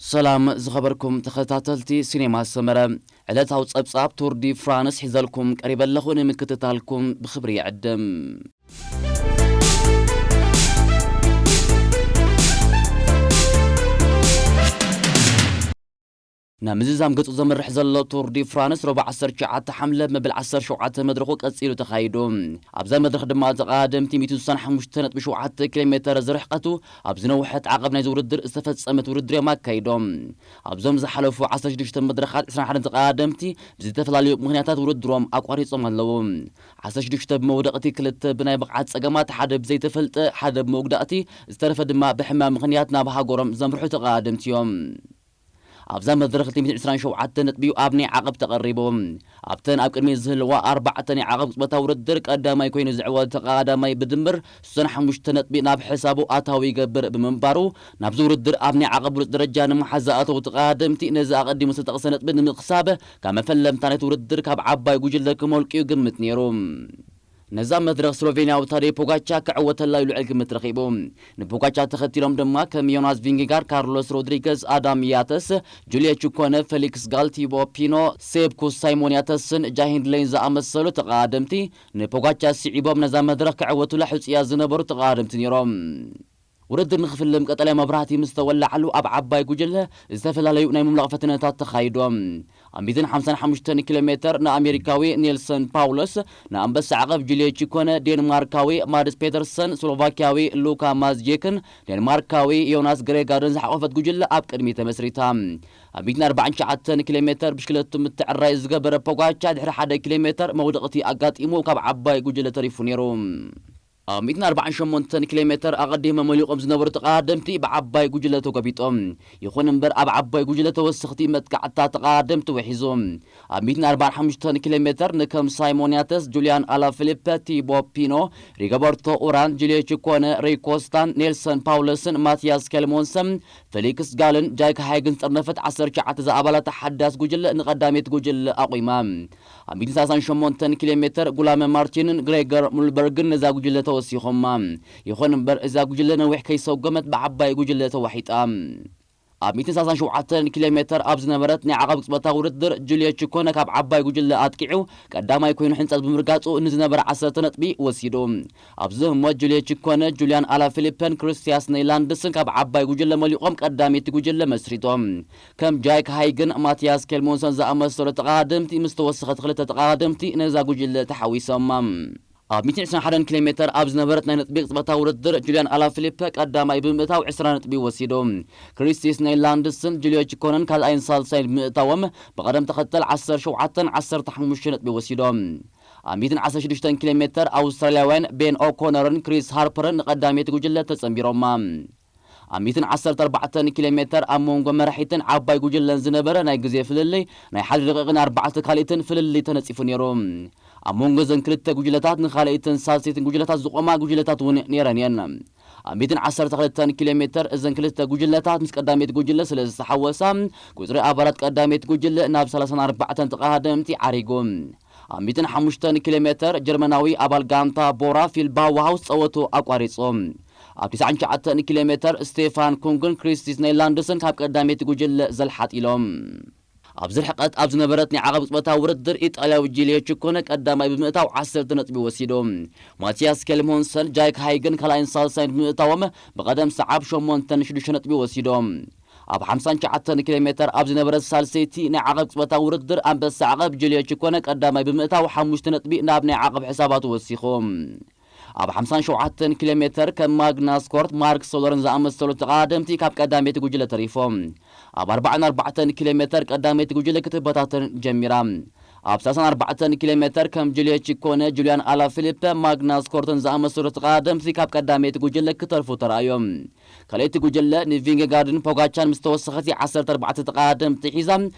ሰላም ዝኸበርኩም ተኸታተልቲ ሲኔማ ሰመረ፣ ዕለታዊ ጸብጻብ ቱር ዲ ፍራንስ ሒዘልኩም ቀሪበ ኣለኹ። ንምክትታልኩም ብኽብሪ ይዕድም። ናብ ምዝዛም ገጹ ዘምርሕ ዘሎ ቱር ዲ ፍራንስ፣ ረቡዕ ዓሰርተ ትሽዓተ ሓምለ መበል ዓሰርተ ሸውዓተ መድረኹ ቀጺሉ ተኻይዱ። ኣብዛ መድረኽ ድማ ተቐዳደምቲ ሚእትን ስሳን ሓሙሽተ ነጥቢ ሸውዓተ ኪሎ ሜተር ዝርሕቀቱ ኣብ ዝነውሐት ዓቐብ ናይዚ ውድድር ዝተፈጸመት ውድድር እዮም ኣካይዶም። ኣብዞም ዝሓለፉ ዓሰርተ ሽዱሽተ መድረኻት ዕስራን ሓደን ተቐዳደምቲ ብዝተፈላለዩ ምኽንያታት ውድድሮም ኣቋሪጾም ኣለዉ። ዓሰርተ ሽዱሽተ ብመውደቕቲ፣ ክልተ ብናይ ብቕዓት ጸገማት፣ ሓደ ብዘይተፈልጠ፣ ሓደ ብመጉዳእቲ፣ ዝተረፈ ድማ ብሕማም ምኽንያት ናብ ሃገሮም ዘምርሑ ተቐዳደምቲ እዮም። ኣብዛ መድረኽ ክልተ ሚእትን ዕስራን ሸውዓተ ነጥቢ እዩ ኣብ ናይ ዓቐብ ተቐሪቡ። ኣብተን ኣብ ቅድሚት ዝህልዋ ኣርባዕተ ናይ ዓቐብ ቅጽበታዊ ውድድር ቀዳማይ ኮይኑ ዝዕወት ተቐዳዳማይ ብድምር ስሳን ሓሙሽተ ነጥቢ ናብ ሕሳቡ ኣታዊ ይገብር ብምንባሩ፣ ናብዚ ውድድር ኣብ ናይ ዓቐብ ብሉጽ ደረጃ ንምሓዝ ዝኣተዉ ተቐዳደምቲ ነዚ ኣቐዲሙ ዝተጠቕሰ ነጥቢ ንምክሳብ ካብ መፈለምታ ናይቲ ውድድር ካብ ዓባይ ጉጅለ ክመልቅዩ ግምት ነይሩ። ነዛ መድረኽ ስሎቬንያዊ ታደይ ፖጋቻ ክዕወተላ እዩ ልዑል ግምት ረኺቡ። ንፖጋቻ ተኸቲሎም ድማ ከም ዮናስ ቪንጌጋር፣ ካርሎስ ሮድሪገዝ፣ ኣዳም ያተስ፣ ጁልየ ቹኮነ፣ ፌሊክስ ጋል፣ ቲቦ ፒኖ፣ ሴብኩስ ሳይሞን ያተስን ጃሂንድ ሌን ዝኣመሰሉ ተቐዳደምቲ ንፖጋቻ ስዒቦም ነዛ መድረኽ ክዕወቱላ ሕጹያት ዝነበሩ ተቐዳደምቲ ነይሮም። ውድድር ንኽፍልም ቀጠልያ መብራህቲ ምስ ተወላዓሉ ኣብ ዓባይ ጉጅለ ዝተፈላለዩ ናይ ምምላቕ ፈተነታት ተኻይዶም። ኣብ ሚእትን ሓምሳን ሓሙሽተን ኪሎ ሜተር ንኣሜሪካዊ ኔልሰን ፓውሎስ፣ ንኣንበሳ ዓቐብ ጁልየ ቺኮነ፣ ዴንማርካዊ ማድስ ፔተርሰን፣ ስሎቫኪያዊ ሉካ ማዝጄክን ዴንማርካዊ ዮናስ ግሬጋርን ዝሓቆፈት ጉጅለ ኣብ ቅድሚት ተመስሪታ። ኣብ ሚእትን ኣርባዓን ትሽዓተን ኪሎ ሜተር ብሽክለቱ ምትዕራይ ዝገበረ ፖጋቻ ድሕሪ ሓደ ኪሎ ሜተር መውደቕቲ ኣጋጢሙ ካብ ዓባይ ጉጅለ ተሪፉ ነይሩ። ኣብ ሚእትን ኣርባዓን ሸሞንተን ኪሎ ሜተር ኣቐዲሞም መሊቖም ዝነበሩ ተቐዳደምቲ ብዓባይ ጉጅለ ተጎቢጦም። ይኹን እምበር ኣብ ዓባይ ጉጅለ ተወሰኽቲ መጥቃዕትታት ተቐዳደምቲ ውሒዙ። ኣብ ሚእትን ኣርባዓን ሓሙሽተን ኪሎ ሜተር ንከም ሳይሞን ያተስ፣ ጁልያን ኣላፊሊፐ፣ ቲቦ ፒኖ፣ ሪጎበርቶ ኡራን፣ ጁልዮ ቺኮነ፣ ሪኮ ስታን፣ ኔልሰን ፓውለስን ማቲያስ ኬልሞንሰን፣ ፌሊክስ ጋልን ጃይክ ሃይግን ዝጠርነፈት ዓሰርተ ትሽዓተ ዝኣባላት ሓዳስ ጉጅለ ንቐዳመይቲ ጉጅለ ኣቑማ። ኣብ ሚእትን ሰላሳን ሸሞንተን ኪሎ ሜተር ጉላመ ማርቲንን ግሬገር ሙልበርግን ነዛ ጉጅለ ተወሲኾማ። ይኹን እምበር እዛ ጉጅለ ነዊሕ ከይሰጎመት ብዓባይ ጉጅለ ተዋሒጣ። ኣብ ሚእትን ሰላሳን ሸውዓተን ኪሎ ሜተር ኣብ ዝነበረት ናይ ዓቐብ ቅጽበታዊ ውድድር ጁልዮ ቺኮነ ካብ ዓባይ ጉጅለ ኣጥቂዑ ቀዳማይ ኮይኑ ሕንጸት ብምርጋጹ ንዝነበረ ዓሰርተ ነጥቢ ወሲዱ። ኣብዚ ህሞት ጁልዮ ቺኮነ፣ ጁልያን ኣላፊሊፐን ክሪስቲያስ ኔይላንድስን ካብ ዓባይ ጉጅለ መሊቖም ቀዳመይቲ ጉጅለ መስሪቶም። ከም ጃይክ ሃይግን ማቲያስ ኬልሞንሰን ዝኣመሰሉ ተቐዳደምቲ ምስ ተወሰኸት ክልተ ተቐዳደምቲ ነዛ ጉጅለ ተሓዊሶማ። ኣብ ሚእትን ዕስራን ሓደን ኪሎ ሜተር ኣብ ዝነበረት ናይ ነጥቢ ቅጽበታዊ ውድድር ጁልያን ኣላፊሊፐ ቀዳማይ ብምእታው ዕስራ ነጥቢ ወሲዱ። ክሪስቲስ ኔይላንድስን ጁልዮ ቺኮነን ካልኣይን ሳልሳይን ብምእታዎም ብቐደም ተኸተል ዓሰርተ ሸውዓተን ዓሰርተ ሓሙሽተን ነጥቢ ወሲዶም። ኣብ ሚእትን ዓሰርተ ሽዱሽተን ኪሎ ሜተር ኣውስትራልያውያን ቤን ኦኮነርን ክሪስ ሃርፐርን ንቐዳመይቲ ጉጅለ ተጸንቢሮማ። ኣብ ሚእትን ዓሰርተ ኣርባዕተን ኪሎ ሜተር ኣብ መንጎ መራሒትን ዓባይ ጉጅለን ዝነበረ ናይ ግዜ ፍልልይ ናይ ሓደ ደቂቕን ኣርባዕተ ካልኢትን ፍልልይ ተነጺፉ ነይሩ። ኣብ መንጎ እዘን ክልተ ጉጅለታት ንኻልኢትን ሳልሰይትን ጉጅለታት ዝቖማ ጉጅለታት እውን ነይረን እየን። ኣብ ሚእትን ዓሰርተ ክልተን ኪሎ ሜተር እዘን ክልተ ጉጅለታት ምስ ቀዳመይቲ ጉጅለ ስለ ዝተሓወሳ፣ ቁጽሪ ኣባላት ቀዳመይቲ ጉጅለ ናብ ሰላሳን ኣርባዕተን ተቐዳደምቲ ዓሪጉ። ኣብ ሚእትን ሓሙሽተን ኪሎ ሜተር ጀርመናዊ ኣባል ጋንታ ቦራ ፊል ባውሃውስ ጸወቱ ኣቋሪጹ። ኣብ ትስዓን ትሽዓተን ኪሎ ሜተር ስቴፋን ኩንግን ክሪስቲስ ኔይላንድስን ካብ ቀዳመይቲ ጉጅለ ዘልሓጥ ኢሎም። ኣብዚ ርሕቀት ኣብ ዝነበረት ናይ ዓቐብ ቅጽበታዊ ውድድር ኢጣልያዊ ጂልዮ ቺኮነ ቀዳማይ ብምእታው ዓሰርተ ነጥቢ ወሲዱ። ማቲያስ ኬልሞንሰን፣ ጃይክ ሃይግን ካልኣይን ሳልሳይን ብምእታዎም ብቐደም ሰዓብ ሸሞንተን ሽዱሽተ ነጥቢ ወሲዶም። ኣብ ሓምሳን ትሽዓተን ኪሎ ሜተር ኣብ ዝነበረት ሳልሰይቲ ናይ ዓቐብ ቅጽበታዊ ውድድር ኣንበሳ ዓቐብ ጂልዮ ቺኮነ ቀዳማይ ብምእታው ሓሙሽተ ነጥቢ ናብ ናይ ዓቐብ ሕሳባቱ ወሲኹ። ኣብ ሓምሳን ሸውዓተን ኪሎ ሜተር ከም ማግናስ ኮርት፣ ማርክ ሶለርን ዝኣመሰሉ ተቐዳደምቲ ካብ ቀዳመይቲ ጉጅለ ተሪፎም። ኣብ ኣርባዓን ኣርባዕተን ኪሎ ሜተር ቀዳመይቲ ጉጅለ ክትበታተን ጀሚራ። ኣብ ሰላሳን ኣርባዕተን ኪሎ ሜተር ከም ጁልዮ ቺኮነ፣ ጁልያን ኣላፊሊፐ፣ ማግናስ ኮርትን ዝኣመሰሉ ተቐዳደምቲ ካብ ቀዳመይቲ ጉጅለ ክተርፉ ተራእዮም። ካልኣይቲ ጉጅለ ንቪንጌጋርድን ፖጋቻን ምስ ተወሰኸት ዓሰርተ ኣርባዕተ ተቐዳደምቲ ሒዛ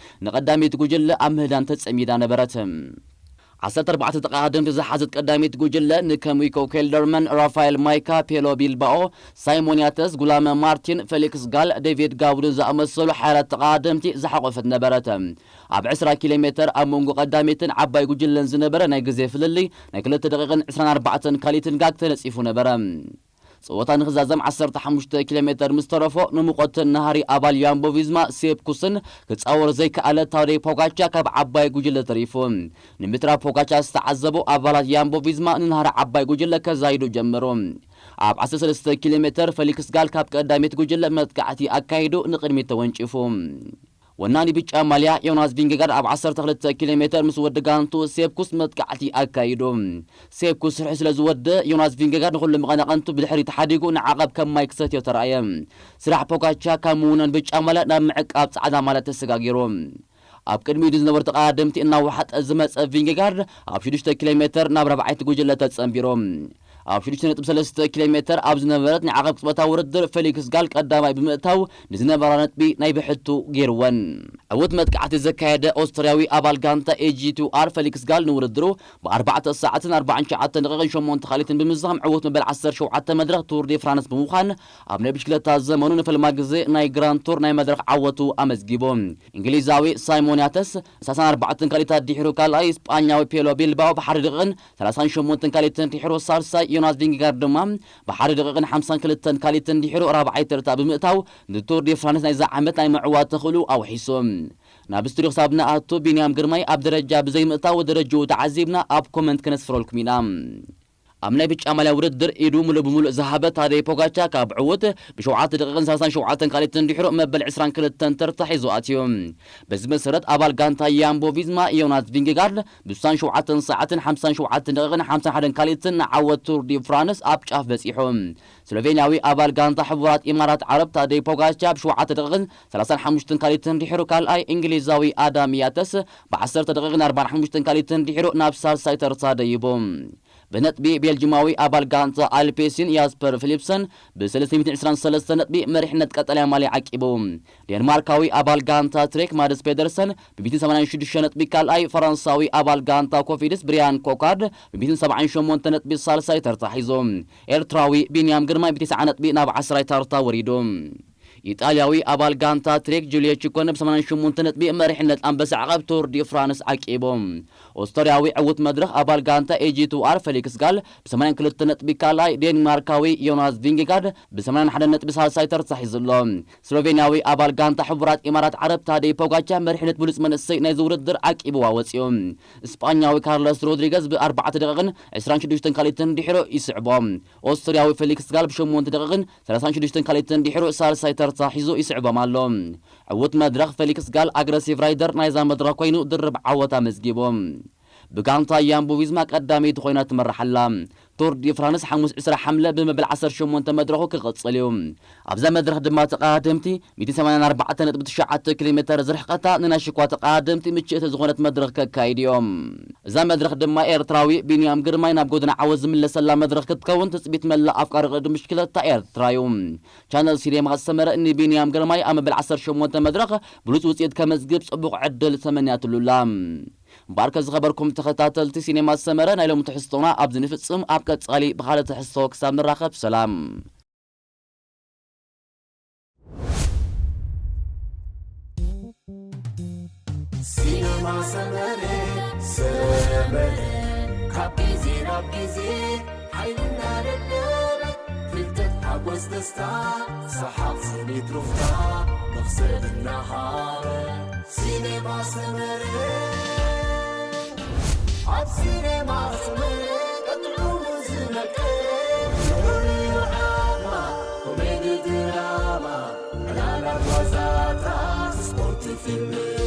ንቐዳመይቲ ጉጅለ ኣብ ምህዳን ተጸሚዳ ነበረት። ዓሰርተ ኣርባዕተ ተቐዳደምቲ ዝሓዘት ቀዳመይቲ ጉጅለ ንከም ዊኮ ኬልደርመን፣ ራፋኤል ማይካ፣ ፔሎ ቢልባኦ፣ ሳይሞን ያተስ፣ ጉላመ ማርቲን፣ ፌሊክስ ጋል፣ ዴቪድ ጋውድን ዝኣመሰሉ ሓያላት ተቐዳደምቲ ዝሓቖፈት ነበረት። ኣብ ዕስራ ኪሎ ሜተር ኣብ መንጎ ቀዳመይትን ዓባይ ጉጅለን ዝነበረ ናይ ግዜ ፍልልይ ናይ ክልተ ደቂቕን ዕስራን ኣርባዕተን ካልኢትን ጋግ ተነጺፉ ነበረ። ጸወታ ንኽዛዘም ዓሰርተ ሓሙሽተ ኪሎ ሜተር ምስ ተረፎ፣ ንሙቐት ናህሪ ኣባል ያምቦ ቪዝማ ሴፕኩስን ክጻወር ዘይከኣለ ታዴ ፖጋቻ ካብ ዓባይ ጉጅለ ተሪፉ። ንምትራፍ ፖጋቻ ዝተዓዘቡ ኣባላት ያምቦ ቪዝማ ንናህሪ ዓባይ ጉጅለ ከዛይዱ ጀመሩ። ኣብ ዓሰርተ ሰለስተ ኪሎ ሜተር ፈሊክስ ጋል ካብ ቀዳሚት ጉጅለ መጥቃዕቲ ኣካይዱ ንቕድሚት ተወንጪፉ። ወናኒ ብጫ ማልያ ዮናስ ቪንጌጋርድ ኣብ ዓሰርተ ክልተ ኪሎ ሜተር ምስ ወዲ ጋንቱ ሴፕኩስ መጥቃዕቲ ኣካይዱ። ሴፕኩስ ስርሑ ስለ ዝወደ፣ ዮናስ ቪንጌጋርድ ንኹሉ መቐናቐንቱ ብድሕሪት ሓዲጉ ንዓቐብ ከም ማይ ክሰትዮ ተራእየ። ስራሕ ፖጋቻ ካብ ምውናን ብጫ ማልያ ናብ ምዕቃብ ጻዕዳ ማልያ ተሰጋጊሩ። ኣብ ቅድሚኡ ዝነበሩ ተቐዳደምቲ እናወሓጠ ዝመጸ ቪንጌጋርድ ኣብ ሽዱሽተ ኪሎ ሜተር ናብ ራብዓይቲ ጉጅለ ተጸንቢሩ። ኣብ ሽዱሽተ ነጥቢ ሰለስተ ኪሎ ሜተር ኣብ ዝነበረት ናይ ዓቐብ ቅጽበታዊ ውድድር ፌሊክስ ጋል ቀዳማይ ብምእታው ንዝነበራ ነጥቢ ናይ ብሕቱ ገይርወን። ዕዉት መጥቃዕቲ ዘካየደ ኦስትርያዊ ኣባል ጋንታ ኤ ጂ ቱ ኣር ፌሊክስ ጋል ንውድድሩ ብ ኣርባዕተ ሰዓትን ኣርባዓን ትሽዓተን ደቂቕን ሸሞንተ ካሊትን ብምዝዛም ዕዉት መበል ዓሰርተ ሸውዓተ መድረኽ ቱር ዲ ፍራንስ ብምዃን ኣብ ናይ ብሽክለታ ዘመኑ ንፈልማ ግዜ ናይ ግራንድ ቱር ናይ መድረኽ ዓወቱ ኣመዝጊቡ። እንግሊዛዊ ሳይሞን ያተስ ሰላሳን ኣርባዕተን ካሊታት ድሒሩ ካልኣይ፣ ስጳኛዊ ፔሎ ቢልባኦ ብሓደ ደቂቕን ሰላሳን ሸሞንተን ካሊትን ድሒሩ ሳልሳይ፣ ዮናስ ቪንጌጋርድ ድማ ብሓደ ደቂቕን ሓምሳን ክልተን ካሊትን ድሒሩ ራብዓይ ተርታ ብምእታው ንቱር ዲ ፍራንስ ናይዚ ዓመት ናይ ምዕዋት ተኽእሎ ኣውሒሱ። ናብ ስቱዲዮ ክሳብ ንኣቱ ቢንያም ግርማይ ኣብ ደረጃ ብዘይምእታው ደረጃኡ ተዓዚብና ኣብ ኮመንት ከነስፍረልኩም ኢና። ኣብ ናይ ብጫ ማልያ ውድድር ኢዱ ምሉእ ብምሉእ ዝሃበ ታደይ ፖጋቻ ካብ ዕዉት ብሸውዓተ ደቂቕን ሰላሳን ሸውዓተን ካሊትን ድሒሩ መበል ዕስራን ክልተን ተርታ ሒዙ ኣትዩ። በዚ መሰረት ኣባል ጋንታ ያምቦ ቪዝማ ዮናስ ቪንጌጋርድ ብስሳን ሸውዓተን ሰዓትን ሓምሳን ሸውዓተን ደቂቕን ሓምሳን ሓደን ካሊትን ንዓወት ቱር ዲ ፍራንስ ኣብ ጫፍ በጺሑ። ስሎቬንያዊ ኣባል ጋንታ ሕቡራት ኢማራት ዓረብ ታደይ ፖጋቻ ብሸውዓተ ደቂቕን ሰላሳን ሓሙሽተን ካሊትን ድሒሩ ካልኣይ፣ እንግሊዛዊ ኣዳም ያተስ ብዓሰርተ ደቂቕን ኣርባዓን ሓሙሽተን ካሊትን ድሒሩ ናብ ሳልሳይ ተርታ ደይቡ። ብነጥቢ ቤልጂማዊ ኣባል ጋንታ ኣልፔሲን ያስፐር ፊሊፕሰን ብ ሰለስተ ሚእትን ዕስራን ሰለስተን ነጥቢ መሪሕነት ቀጠልያ ማልያ ዓቂቡ። ዴንማርካዊ ኣባል ጋንታ ትሬክ ማድስ ፔደርሰን ብ ሚእትን ሰማንያን ሽዱሽተ ነጥቢ ካልኣይ፣ ፈረንሳዊ ኣባል ጋንታ ኮፊድስ ብሪያን ኮካርድ ብ ሚእትን ሰብዓን ሸሞንተ ነጥቢ ሳልሳይ ተርታ ሒዙ። ኤርትራዊ ቢንያም ግርማይ ብ ተስዓ ነጥቢ ናብ ዓስራይ ተርታ ወሪዱ። ኢጣልያዊ ኣባል ጋንታ ትሬክ ጁልዮ ቺኮነ ብ ሰማንያን ሸሞንተ ነጥቢ መሪሕነት ኣንበሳ ዓቐብ ቱር ዲ ፍራንስ ዓቂቡ። ኦስተርያዊ ዕዉት መድረኽ ኣባል ጋንታ ኤ ጂ ቱ ኣር ፌሊክስ ጋል ብ ሰማንያን ክልተ ነጥቢ ካልኣይ፣ ዴንማርካዊ ዮናስ ቪንጌጋርድ ብ ሰማንያን ሓደን ነጥቢ ሳልሳይ ተርታ ሒዙ ኣሎ። ስሎቬንያዊ ኣባል ጋንታ ሕቡራት ኢማራት ዓረብ ታደይ ፖጋቻ መሪሕነት ብሉጽ መንእሰይ ናይዚ ውድድር ዓቂብዋ ወጺኡ። ስጳኛዊ ካርለስ ሮድሪገዝ ብ ኣርባዕተ ደቂቕን ዕስራን ሽዱሽተን ካሊትን ድሒሩ ይስዕቦ። ኦስትርያዊ ፌሊክስ ጋል ብ ሸሞንተ ደቂቕን ሰላሳን ሽዱሽተን ካሊትን ድሒሩ ሳልሳይ ተርታ ሒዙ ይስዕቦም ኣሎ። ዕዉት መድረኽ ፌሊክስ ጋል ኣግረሲቭ ራይደር ናይዛ መድረኽ ኮይኑ ድርብ ዓወት ኣመዝጊቡ። ብጋንታ ያምቦ ቪዝማ ቀዳመይቲ ኮይና ትመርሕ ኣላ። ቱር ዲ ፍራንስ ሓሙስ ዕስራ ሓምለ ብመበል ዓሰርተ ሸሞንተ መድረኹ ክቕጽል እዩ። ኣብዛ መድረኽ ድማ ተቐዳደምቲ ሚእትን ሰማንያን ኣርባዕተ ነጥቢ ትሽዓተ ኪሎ ሜተር ዝርሕቐታ ንናይ ሽኳ ተቐዳደምቲ ምችእቲ ዝኾነት መድረኽ ከካይድ እዮም። እዛ መድረኽ ድማ ኤርትራዊ ቢንያም ግርማይ ናብ ጎደና ዓወት ዝምለሰላ መድረኽ ክትከውን ትጽቢት መላእ ኣፍቃሪ ቅድድም ብሽክለታ ኤርትራ እዩ። ቻነል ሲኔማ ሰመረ ንቢንያም ግርማይ ኣብ መበል ዓሰርተ ሸሞንተ መድረኽ ብሉጽ ውጽኢት ከመዝግብ ጽቡቕ ዕድል ተመንያትሉ ኣላ። እምበኣርከ ዝኸበርኩም ተኸታተልቲ ሲኔማ ሰመረ ናይ ሎሚ ትሕዝቶና ኣብዚ ንፍጽም። ኣብ ቀጻሊ ብኻልእ ትሕዝቶ ክሳብ ንራኸብ ሰላም። ሲነማ ሰመረ ሰመረ ካብ ግዜ ናብ ግዜ ሓይልና ደደበ ፍልጠት ሓጎስ ደስታ ሰሓቕ ስኒት ሩፍታ መኽሰብ እናሃበ ሲነማ ሰመረ ኣብ ሲነማ ሰመረ ቀጥዑ ዝመቀ ንዑ ዓማ ኮሜዲ ድራማ ዕላላት ዋዛታት ስፖርት ፊልም